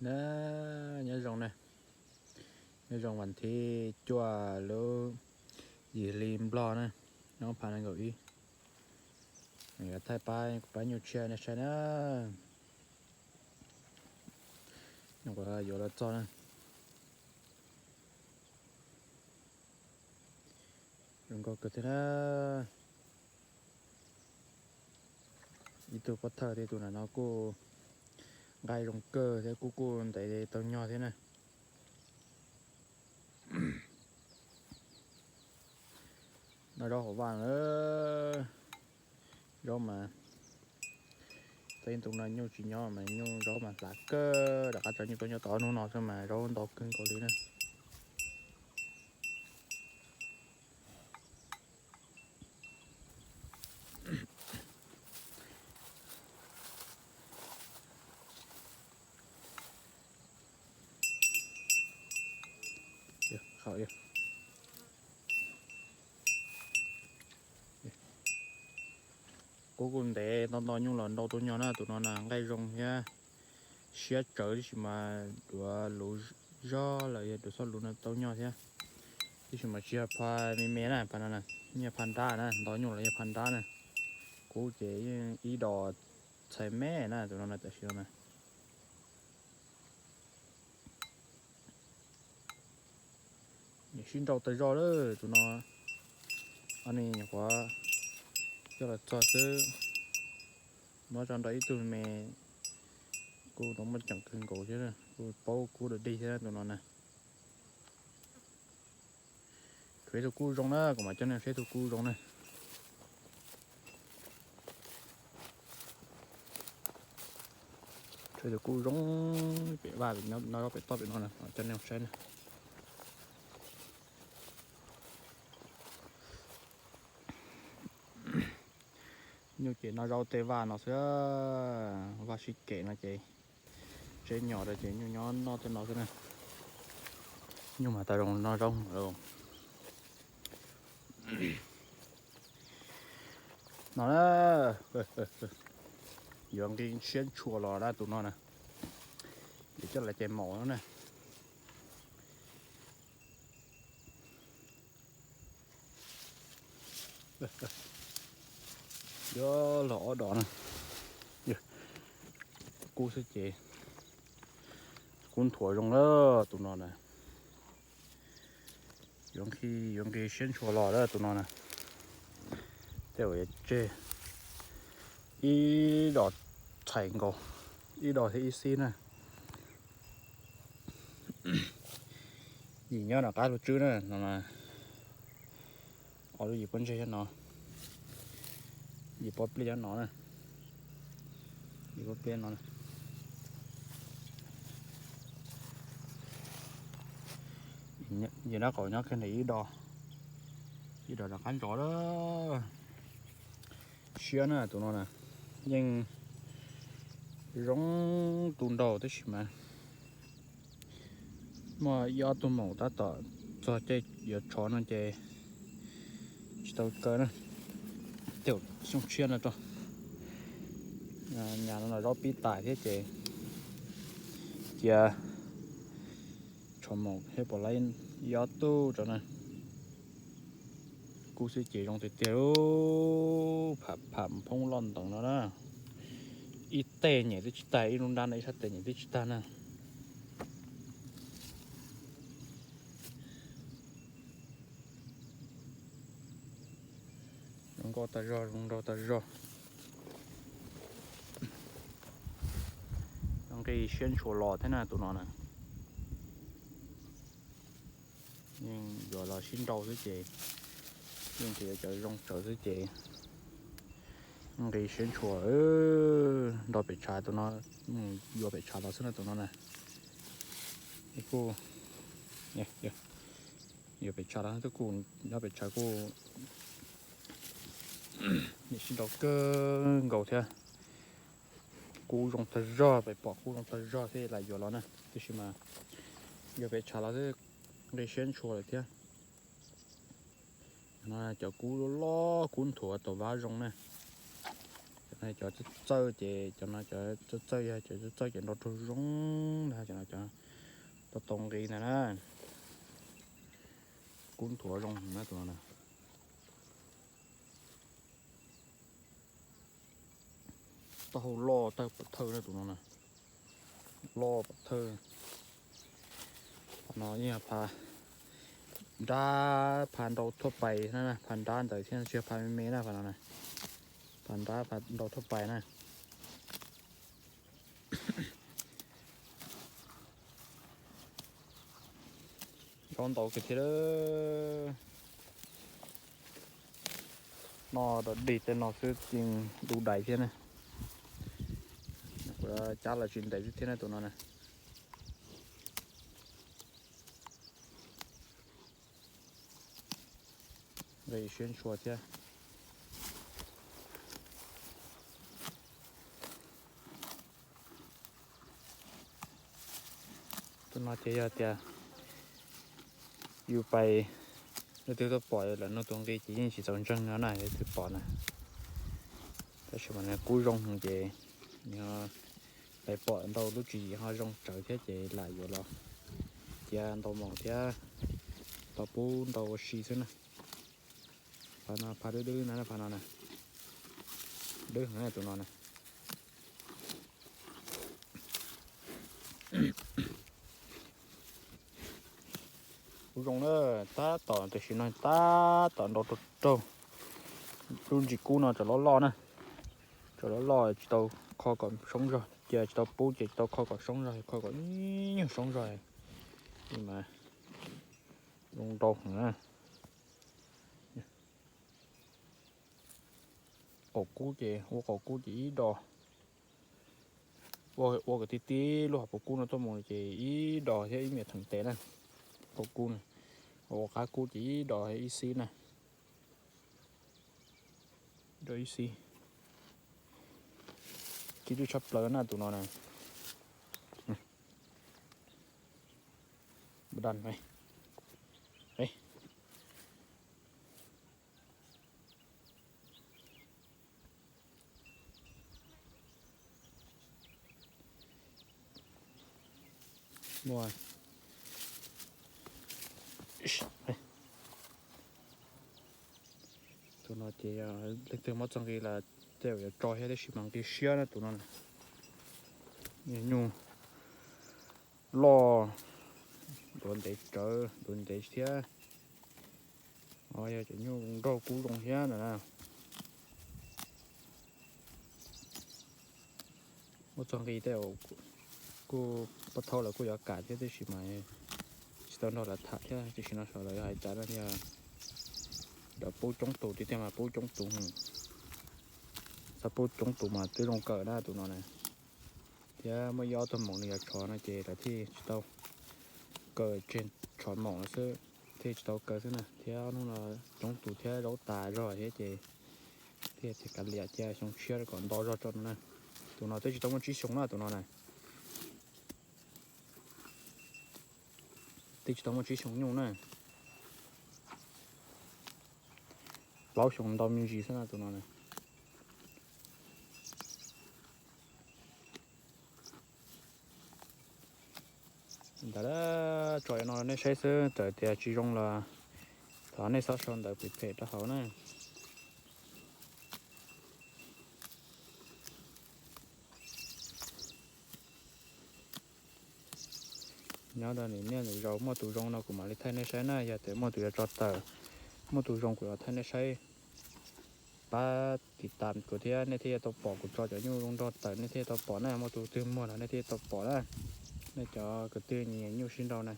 Na, nyob zoo na, nyob zoo vas thib cuaj lub yim hli Nplog na, ob phav nees nkaum ib. Yuav thaij pab kuv pab nyuj tshiab nej saib na. Nyuj kuv yuav los txog na. Zoo nkauj kawg thiab na. Ib tug pov thawj thiab, tus no kuj nqaij zoo kawg thiab, kuj kuj ntev tau nyog thiab na. Noj zaub hauv vaj na. Zaub mas, txij tus no nyuj tsis nyob mas nyuj zaub mas hlav kawg, rov qab tso nyuj tuaj nyob tau ob hnub no xwb mas zaub ntau kawg nkaus li na. Kuj kuj ntev ntau ntau nyuj los ntau tuaj nyog na, tus no na nqaij zoo thiab siab tsawv, tab sis mas duav luv zog lawm yog duav txhob luv no tau nyog thiab. Tab sis mas tsis yog pha me me na, pha no na, yog pha nrab na, ntau nyuj los yog pha nrab na. Kuv ces yeej ib dos txhais me na, tus no na tam sim no na. Sib nrau tag zog lawm tus no. Ob niag nyuam qhuav coj los txog xwb, muab tso nrog ib tug me, kuj muaj ceem kawg nkaus thiab, kuj paub kub dog dig thiab tus no na. Saib tus kub zoo na, kuv mam coj nej saib tus kub zoo na. Saib tus kub zoo, pem vaj no, zaub pem toj pem no na, coj nej saib na. Nyuj ces noj zaub tej vaj no xwb, vaj sib kem no ces, tsev nyom rau ces nyuj nyob noj tej no xwb na. Nyuj mas tau zoo noj zaub lawm. No na, yuav nqi siab ntshua los na tus no na. Yuav coj los cais maum na. Yuav los ob dos na. Kub xwb ces kub nthuav zoo lawm tus no na. Yuav nqi, yuav nqi siab ntshua los lawm tus no na. Tej uas yuav tseg ib dos txhais nkaus, ib dos thiab ib xib na. Yim nyob nram qab lub tswb na, no na. Ob lub yim pob ntseg nyob no, yim pob pliaj nyob no na, yim pob pliaj no na. Yim nab qaum nyob kiag ntawm ib dos, ib dos rov qab ntsos lawm. Siab na tus no na, yeej zoo tu nraug tab sis mas muaj ib ob tug maum tab tom txog caij yuav tshov no ces tsis tau kaw na. Tej xyoo tshiab no rau, nyas no los zaub pib tais thiab ces cia tshov maum thiab pom lawv ib ob tug rau na. Kub xwb ces zoo tiag tiag, pham pham phoob loj ntoos no na. Ib teg nyem twb tsis tag, ib lub nrab no ib sab tes nyem twb tsis tag na. Zoo nkauj tag zog, zoo nraug tag zog. Nqi siab ntshua los thiab na tus no na. Yeej yuav los sib nrau xwb ces, yeej tsis yuav cov zoo tsawv xwb ces nqi siab ntshua. Nrog pem tshav tus no, yuav pem tshav los xwb na tus no na. Kuj yuav pem tshav los xwb, kuj nyob pem tshav kuj sib nrau kawg nkaus thiab. Kub zoo tag zog, pem pom kub zoo tag zog thiab lam yuav los na, tiam sis mas yuav pem tshav los xwb nqi siab ntshua lawm thiab. No cov kub loj, kub nthuav tau vab zoo na. Cov txawj txawj ces cov no cov txawj txawj yog cov txawj txawj ces nrau raug zoo ntag, cov no cov tau tau nqi ntag na. Kub nthuav zoo na tus no na. Taub hau loj tawg pov thawj na tus no na. Loj pov thawj. Qhov no yeej yog phav nrab phav nrau thuaj pais na, phav nrab ntawd thiab tsis yog phav me me na, phav no na. Phav nrab phav nrau thuaj pais na. Zaub ntau kawg thiab. Noj dog dig tej no xwb tseem du dais thiab na. Kuv cab los tsis ntev xwb thiab na tus no na. Nqi siab ntshua thiab. Tus no ces yog tias yus pais, leej twg tuaj pom lawm nug tus nqi ces yeej tsis txaus ntseeg no na, leej twg pom na. Tab sis mas nws kub zoo ces nws ho pais pom ntau lub tswv yim ho zoo tsawv thiab ces lam yuav los cia ntau moos thiab tau pub ntau ua si xwb na. Phav no phav dub dub na, phav no na, dub heev na tus no na. Kuv zoo na, tab tom tam sim no tab tom nrau raug raug. Lub ntsis kub no tsam loj loj na, tsam loj loj tsis tau kho kom soob zog, cia tsis tau pub ces tsis tau kho kom soob zog, kho kom nyuag soob zog mas zoo nrau heev na. Qaum kub ces ua qaum kub ces ib do, ua kom tib tib lub hauv paus kub no tuaj mus ces ib do thiab ib me theem tes na. Qaum kub na, ua qab kub ces ib do ib xib na. Do ib xib. Ci lwj tshaj plaws na tus no na. Tus no ces leej twg muab txog nqi los tej zaum yuav tso thiab, tab sis mas nqi siab na tus no. Nyuj loj, duav ntev tsawv, duav ntev thiab. Yog cov nyuj nraug kub zoo thiab na. Muab txog nqi tej zaum kuj pab thauj lawv kuj yuav kam thiab, tab sis mas tsis tau nrog lawv tham thiab, tam sim no xyov lawv yuav hais cas no thiab. Lawv pub coob tus tiag tiag mas pub coob tus, txhob pub coob tus mas twb zoo kawm na tus no na. Thiab muaj ib ob tug maum nws yuav tshov no ces lawv thiaj tsis tau kaw, tseg tshov maum no xwb, thiaj tsis tau kaw xwb na. Thiab hnub no coob tus thiab zaub tas zog thiab ces thiaj tias kav liam cia xyoo tshiab kom nto zog tso no na. Tus no twb tsis tau muaj tsib xyoo na tus no na. Twb tsis tau muaj tsib xyoo nyuj na. Plaub xyoo ntau me ntsis xwb na tus no na. Ntawd tso no nej saib xwb, txawm tias tsis zoo los thov nej txhob sau ntawv phem phem rau hauv na. Nyob rau niaj ntawm zaus muaj tus zoo no kuv mam li thaij nej saib na. Yog tias muaj tus yuav tso tawm, muaj tus zoo kuv yuav thaij nej saib. Pab tiv tam kuv thiab nej thiaj tau pom kuv tso cov nyuj zoo nraug tawm, nej thiaj tau pom na. Muaj tus twg muag los nej thiaj tau pom na. Nej cov kwv tij nyiam nyuj sib nrau na,